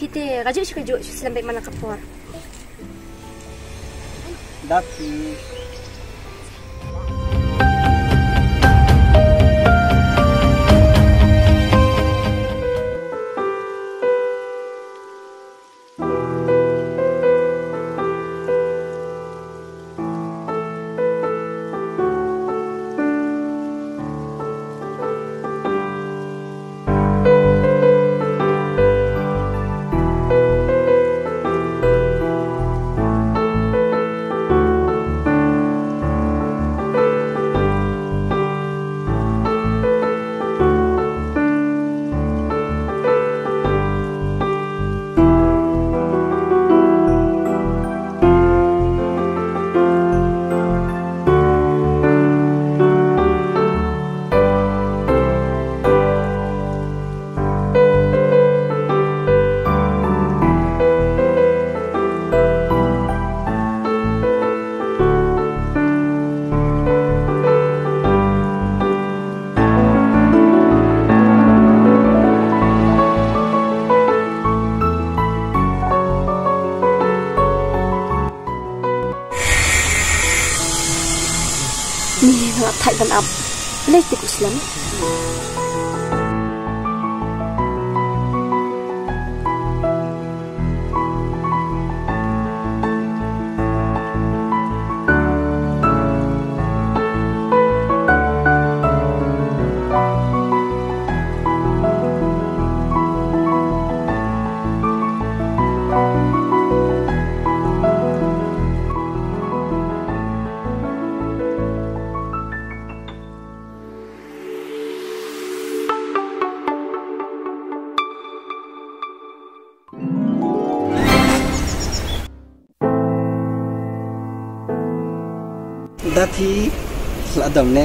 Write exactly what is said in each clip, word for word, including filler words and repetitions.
Phi te, kajuh shu kajuh, shu slem beit man la ka por. Da phi. Ni nga la thait ban ap. Lei te u slem. Da phi la dom ne.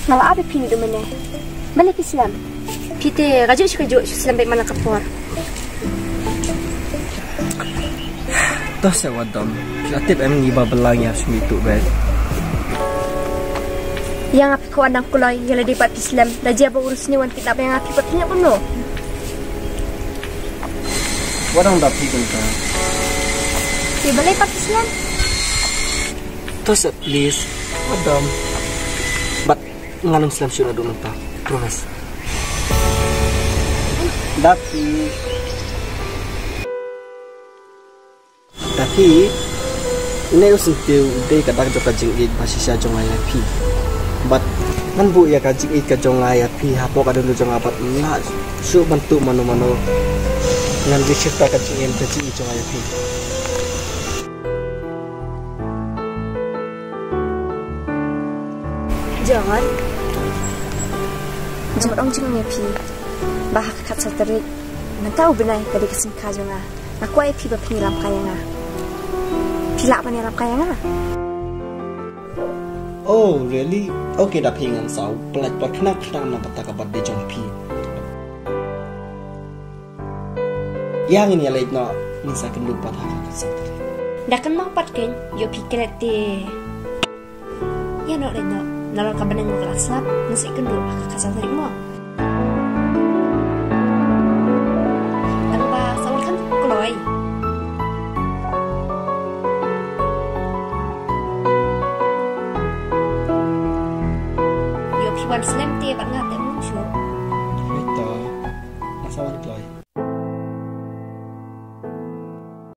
Nga la ap ïa phi naduh mynne. Balei phi slem? Phi te, kajuh shu kajuh, shu slem beit man la ka por. To seh wat dom. Phi la tip em ngi ba balang ïa shu mih tuh beit. Ïa nga phi kwah nang kloi, ïa lade pat phi slem. Da jia ba u Rusni wan kidnap ïa nga phi pat phi ïa kumno. Wat dang da phi kumta. Phi balei pat phi slem? To seh please. Wat dom. But ngan ym slem shuh naduh mynta. Promise. Da phi. Da phi, une u syntiew u dei ka dak jong ka jingïeit ba shisha jong nga ïa phi. But ngan buh ïa ka jingïeit ka jong nga ïa phi hapoh ka dohnud jong nga, but ym lah shuh ban tuh mano mano. Ngan ri shirta ka jingim ka jingïeit jong nga ïa phi. John. Jingmut ong jingmut ïa phi. Ba ha ka khatsaw tarik mynta u bnai ka dei ka sngi kha jong nga. Nga kwah ïa phi ba phin ïalam kai ïa nga. Phi lah ban ïalam kai ïa nga? Oh, really? Okay, da phi ngan sa pynlait por khynnah khynnah na bynta ka birthday jong phi. Ïa ngin ïa leit noh, ngin sa kynduh pat ha ka khatsaw tarik. Da kynmaw pat kein, ïoh phi klet te. Ïa noh leit noh, nalor ka bneng ruh ka la sngap, ngin sa ïakynduh ha ka khatsaw tarik mo. Tang ba sa wan khlem kloi. Ïoh phi wan slem te bad nga te mung shuh. Hooid to, nga sa wan kloi.